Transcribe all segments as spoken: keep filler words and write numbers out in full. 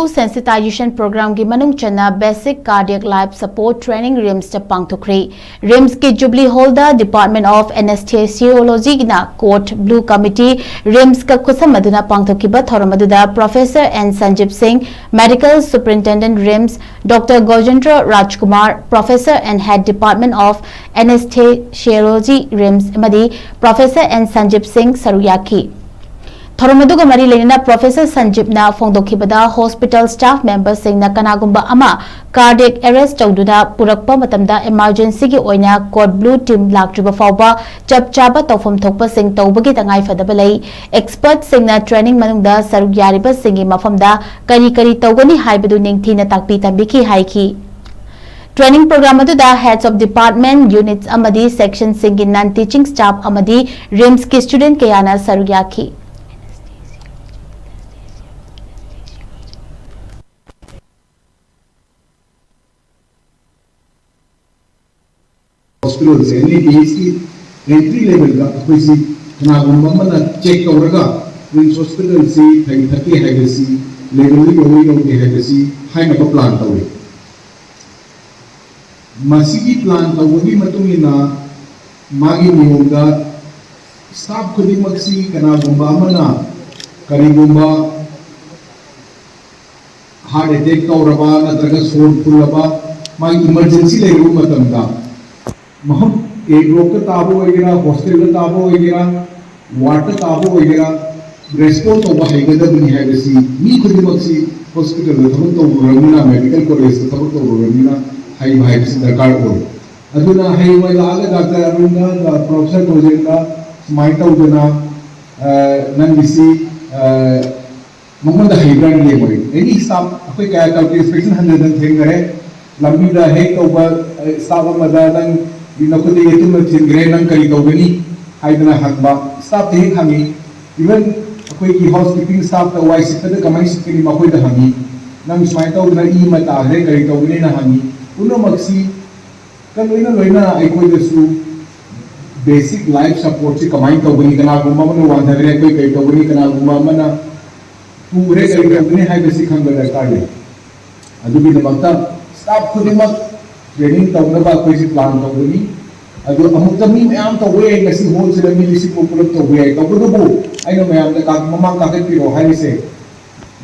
Sensitization Programꯒꯤ ꯃꯅꯨꯡ ꯆꯟꯅ Basic Cardiac Life Support Training RIMSꯇ ꯄꯥꯡꯊꯣꯛꯈ꯭ꯔꯦ꯫ RIMSꯀꯤ Jubilee Hallꯗ Department of Anesthesiologyꯅ Code Blue Committee RIMSꯀ ꯈꯨꯠꯁꯝꯅꯗꯨꯅ ꯄꯥꯡꯊꯣꯛꯈꯤꯕ ꯊꯧꯔꯝ ꯑꯗꯨꯗ Professor N Sanjeev Singh, Medical Superintendent RIMS, Doctor Gojendra Rajkumar, Professor and Head Department of Anesthesiology RIMS ꯑꯃꯗꯤ Professor N Sanjeev Singh ꯁꯔꯨꯛ ꯌꯥꯈꯤ꯫ ꯊꯧꯔꯝ ꯑꯗꯨꯒ ꯃꯔꯤ ꯂꯩꯅꯅ Professor ꯁꯟꯖꯤꯞꯅ ꯐꯣꯡꯗꯣꯛꯈꯤꯕꯗ, hospital staff memberꯁꯤꯡꯅ ꯀꯅꯥꯒꯨꯝꯕ ꯑꯃ cardiac arrest ꯇꯧꯗꯨꯅ ꯄꯨꯔꯛꯄ ꯃꯇꯝꯗ emergencyꯒꯤ ꯑꯣꯏꯅ Code Blue team ꯂꯥꯛꯇ꯭ꯔꯤꯕ ꯐꯥꯎꯕ ꯆꯞ ꯆꯥꯕ ꯇꯧꯐꯝ ꯊꯣꯛꯄꯁꯤꯡ ꯇꯧꯕꯒꯤ ꯇꯉꯥꯏꯐꯗꯕ ꯂꯩ꯫ Expertꯁꯤꯡꯅ training ꯃꯅꯨꯡꯗ ꯁꯔꯨꯛ ꯌꯥꯔꯤꯕꯁꯤꯡꯒꯤ ꯃꯐꯝꯗ ꯀꯔꯤ ꯀꯔꯤ ꯇꯧꯒꯅꯤ ꯍꯥꯏꯕꯗꯨ ꯅꯤꯡꯊꯤꯅ ꯇꯥꯛꯄꯤ ꯇꯝꯕꯤꯈꯤ ꯍꯥꯏꯈꯤ꯫ Training program ꯑꯗꯨꯗ heads of department, units ꯑꯃꯗꯤ sectionꯁꯤꯡꯒꯤ non teaching staff ꯑꯃꯗꯤ RIMSꯀꯤ student ꯀꯌꯥꯅ ꯁꯔꯨꯛ ꯌꯥꯈꯤ꯫ Hospitalꯁꯦ ꯑꯦꯟ ꯑꯦ ꯄꯤ ꯑꯩꯆꯀꯤ entry levelꯗ ꯑꯩꯈꯣꯏꯁꯤ ꯀꯅꯥꯒꯨꯝꯕ ꯑꯃꯅ check ꯇꯧꯔꯒ RIMS hospitalꯁꯤ ꯐꯩ ꯐꯠꯇꯦ ꯍꯥꯏꯕꯁꯤ, levelꯗ ꯌꯧꯏ ꯌꯧꯗꯦ ꯍꯥꯏꯕꯁꯤ ꯍꯥꯏꯅꯕ plan ꯇꯧꯏ꯫ ꯃꯁꯤꯒꯤ plan ꯇꯧꯕꯒꯤ ꯃꯇꯨꯡ ꯏꯟꯅ ꯃꯥꯒꯤ ꯅꯤꯌꯣꯝꯗ staff ꯈꯨꯗꯤꯡꯃꯛꯁꯤ ꯀꯅꯥꯒꯨꯝꯕ ꯑꯃꯅ ꯀꯔꯤꯒꯨꯝꯕ heart attack ꯇꯧꯔꯕ ꯅꯠꯇ꯭ꯔꯒ ꯁꯣꯔ ꯐꯨꯜꯂꯕ ꯃꯥꯒꯤ emergency ꯂꯩꯔꯕ ꯃꯇꯝꯗ ꯃꯐꯝ A blockꯇ ꯇꯥꯕ ꯑꯣꯏꯒꯦꯔꯥ, hostelꯗ ꯇꯥꯕ ꯑꯣꯏꯒꯦꯔꯥ, wardꯇ ꯇꯥꯕ ꯑꯣꯏꯒꯦꯔꯥ, respond ꯇꯧꯕ ꯍꯩꯒꯗꯕꯅꯤ ꯍꯥꯏꯕꯁꯤ ꯃꯤ ꯈꯨꯗꯤꯡꯃꯛꯁꯤ hospitalꯗ ꯊꯕꯛ ꯇꯧꯔꯨꯔꯕꯅꯤꯅ, medical collegeꯇ ꯊꯕꯛ ꯇꯧꯔꯨꯔꯕꯅꯤꯅ ꯍꯩꯕ ꯍꯥꯏꯕꯁꯤ ꯗꯔꯀꯥꯔ ꯑꯣꯏ꯫ ꯑꯗꯨꯅ ꯍꯌꯦꯡꯋꯥꯏ ꯂꯥꯛꯑꯒ ꯗꯥꯛꯇꯔ ꯑꯔꯨꯟꯗ, ꯄ꯭ꯔꯣꯐꯦꯁꯔ ꯒꯣꯖꯦꯟꯗ ꯁꯨꯃꯥꯏꯅ ꯇꯧꯗꯅ, ꯑ, ꯅꯪꯒꯤꯁꯤ, ꯑ, ꯃꯉꯣꯟꯗ ꯍꯩꯕ꯭ꯔꯥ ꯌꯦꯡꯉꯣꯏ꯫ Any staff ꯑꯩꯈꯣꯏ ꯀꯌꯥ ꯇꯧꯒꯦ, inspection ꯍꯟꯖꯟ ꯍꯟꯖꯟ ꯊꯦꯡꯅꯔꯦ꯫ ꯂꯝꯕꯤꯗ ꯍꯦꯛ ꯇꯧꯕ, ꯑ, staff ꯑꯃꯗ ꯅꯪ ꯅꯈꯨꯠꯇ ꯌꯦꯇꯨꯝꯅ ꯊꯤꯟꯈ꯭ꯔꯦ, ꯅꯪ ꯀꯔꯤ ꯇꯧꯒꯅꯤ ꯍꯥꯏꯗꯅ ꯍꯪꯕ꯫ Staffꯇ ꯍꯦꯛ ꯍꯪꯉꯤ꯫ Even ꯑꯩꯈꯣꯏꯒꯤ housekeeping staffꯇ ꯋꯥꯏ ꯁꯤꯠꯄꯗ ꯀꯃꯥꯏꯅ ꯁꯤꯠꯀꯅꯤ ꯃꯈꯣꯏꯗ ꯍꯪꯉꯤ꯫ ꯅꯪ ꯁꯨꯃꯥꯏꯅ ꯇꯧꯗꯅ ꯏ ꯑꯃ ꯇꯥꯈ꯭ꯔꯦ, ꯀꯔꯤ ꯇꯧꯒꯅꯤꯅ ꯍꯪꯉꯤ꯫ ꯄꯨꯝꯅꯃꯛꯁꯤ ꯀ ꯂꯣꯏꯅ ꯂꯣꯏꯅ ꯑꯩꯈꯣꯏꯗꯁꯨ basic life supportꯁꯤ ꯀꯃꯥꯏꯅ ꯇꯧꯒꯅꯤ, ꯀꯅꯥꯒꯨꯝꯕ ꯑꯃꯅ ꯋꯥꯟꯊꯈ꯭ꯔꯦ, ꯑꯩꯈꯣꯏ ꯀꯔꯤ ꯇꯧꯒꯅꯤ, ꯀꯅꯥꯒꯨꯝꯕ ꯑꯃꯅ ꯄꯨꯈ꯭ꯔꯦ, ꯀꯔꯤ ꯇꯧꯒꯅꯤ ꯍꯥꯏꯕꯁꯤ ꯈꯪꯕ ꯗꯔꯀꯥꯔ ꯂꯩ꯫ ꯑꯗꯨꯒꯤꯗꯃꯛꯇ staff ꯈꯨꯗꯤꯡꯃꯛ training ꯇꯧꯅꯕ ꯑꯩꯈꯣꯏꯁꯤ plan ꯇꯧꯒꯅꯤ꯫ ꯑꯗꯨ ꯑꯃꯨꯛꯇ ꯃꯤ ꯃꯌꯥꯝ ꯇꯧꯕ ꯌꯥꯏ, ꯉꯁꯤ hall ꯁꯤꯗ ꯃꯤ ꯂꯤꯁꯤꯡ ꯃꯨꯛ ꯄꯨꯂꯞ ꯇꯧꯕ ꯌꯥꯏ꯫ ꯇꯧꯕꯇꯕꯨ ꯑꯩꯅ ꯃꯌꯥꯝꯗ ꯀꯥ-, ꯃꯃꯥꯡ ꯀꯥꯈꯠꯄꯤꯔꯣ ꯍꯥꯏꯔꯤꯁꯦ,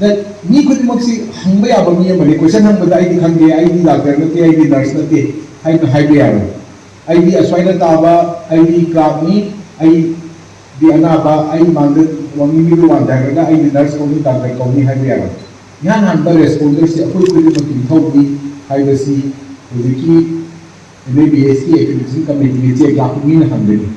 that ꯃꯤ ꯈꯨꯗꯤꯡꯃꯛꯁꯤ ꯍꯪꯕ ꯌꯥꯕ ꯃꯤ ꯑꯃꯅꯤ꯫ Question ꯍꯪꯕꯗ ꯑꯩꯗꯤ ꯈꯪꯗꯦ, ꯑꯩꯗꯤ doctor ꯅꯠꯇꯦ, ꯑꯩꯗꯤ nurse ꯅꯠꯇꯦ ꯍꯥꯏꯅ ꯍꯥꯏꯕ ꯌꯥꯔꯣꯏ꯫ ꯑꯩꯗꯤ ꯑꯁ꯭ꯋꯥꯏꯗ ꯇꯥꯕ, ꯑꯩꯗꯤ clerk ꯅꯤ, ꯑꯩꯗꯤ ꯑꯅꯥꯕ, ꯑꯩ ꯃꯥꯡꯗ ꯋꯥꯡꯅꯤꯡꯕꯤꯗꯨ ꯋꯥꯟꯊꯈ꯭ꯔꯒ ꯑꯩꯗꯤ nurse ꯀꯧꯅꯤ, doctor ꯀꯧꯅꯤ ꯍꯥꯏꯕ ꯌꯥꯔꯣꯏ꯫ ꯏꯍꯥꯟ ꯍꯥꯟꯕ responder ꯁꯤ ꯑꯩꯈꯣꯏ ꯈꯨꯗꯤꯡꯃꯛꯀꯤ ꯃꯊꯧꯅꯤ ꯍꯥꯏꯕꯁꯤ ꯍꯧꯖꯤꯛꯀꯤ M A B H ꯀꯤ accreditation committee ꯒꯤ check ꯂꯥꯛꯄ ꯃꯤꯅ ꯍꯪꯒꯅꯤ꯫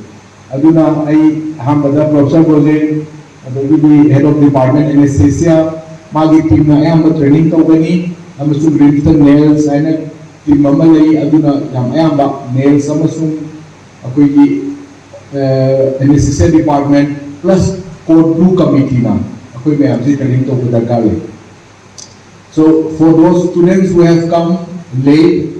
ꯑꯗꯨꯅ ꯑꯩ ꯑꯍꯥꯟꯕꯗ Professor ꯕ꯭ꯔꯣꯖꯦꯟ, ꯑꯗꯒꯤꯗꯤ Head of Department Anesthesia, ꯃꯥꯒꯤ team ꯅ ꯑꯌꯥꯝꯕ training ꯇꯧꯒꯅꯤ, ꯑꯃꯁꯨꯡ RIMS ꯇ NELS ꯍꯥꯏꯅ team ꯑꯃ ꯂꯩ, ꯑꯗꯨꯅ ꯌꯥꯝ ꯑꯌꯥꯝꯕ NELS ꯑꯃꯁꯨꯡ ꯑꯩꯈꯣꯏꯒꯤ, ꯑ, Anesthesia Department plus Code Blue Committee ꯅ ꯑꯩꯈꯣꯏ ꯃꯌꯥꯝꯁꯦ training ꯇꯧꯕ ꯗꯔꯀꯥꯔ ꯂꯩ꯫ So, for those students who have come late,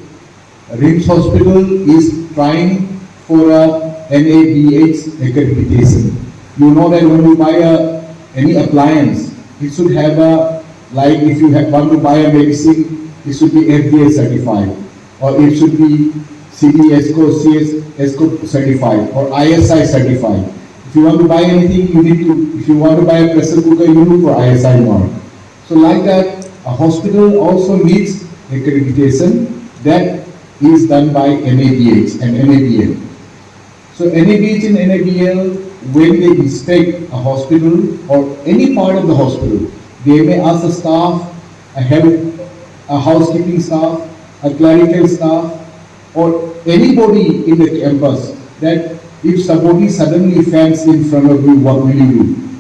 RIMS Hospital is trying for a N A B H accreditation. You know that when you buy a, any appliance, it should have a, like, if you have, want to buy a medicine, it should be F D A certified, or it should be C D S co, C S S co certified, or I S I certified. If you want to buy anything, you need to, if you want to buy a pressure cooker, you look for I S I mark. So like that, a hospital also needs accreditation that is done by N A B H and N A B L. So N A B H and N A B L, when they inspect a hospital or any part of the hospital, they may ask a staff, a help, a housekeeping staff, a clerical staff, or anybody in the campus that if somebody suddenly faints in front of you, what will you do?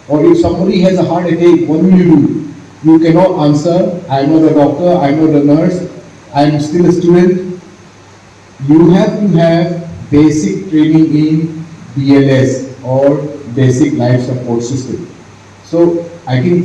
Or if somebody has a heart attack, what will you do? You cannot answer, "I'm not a doctor, I'm not a nurse, I'm still a student." You have to have basic training in B L S or basic life support system. So I think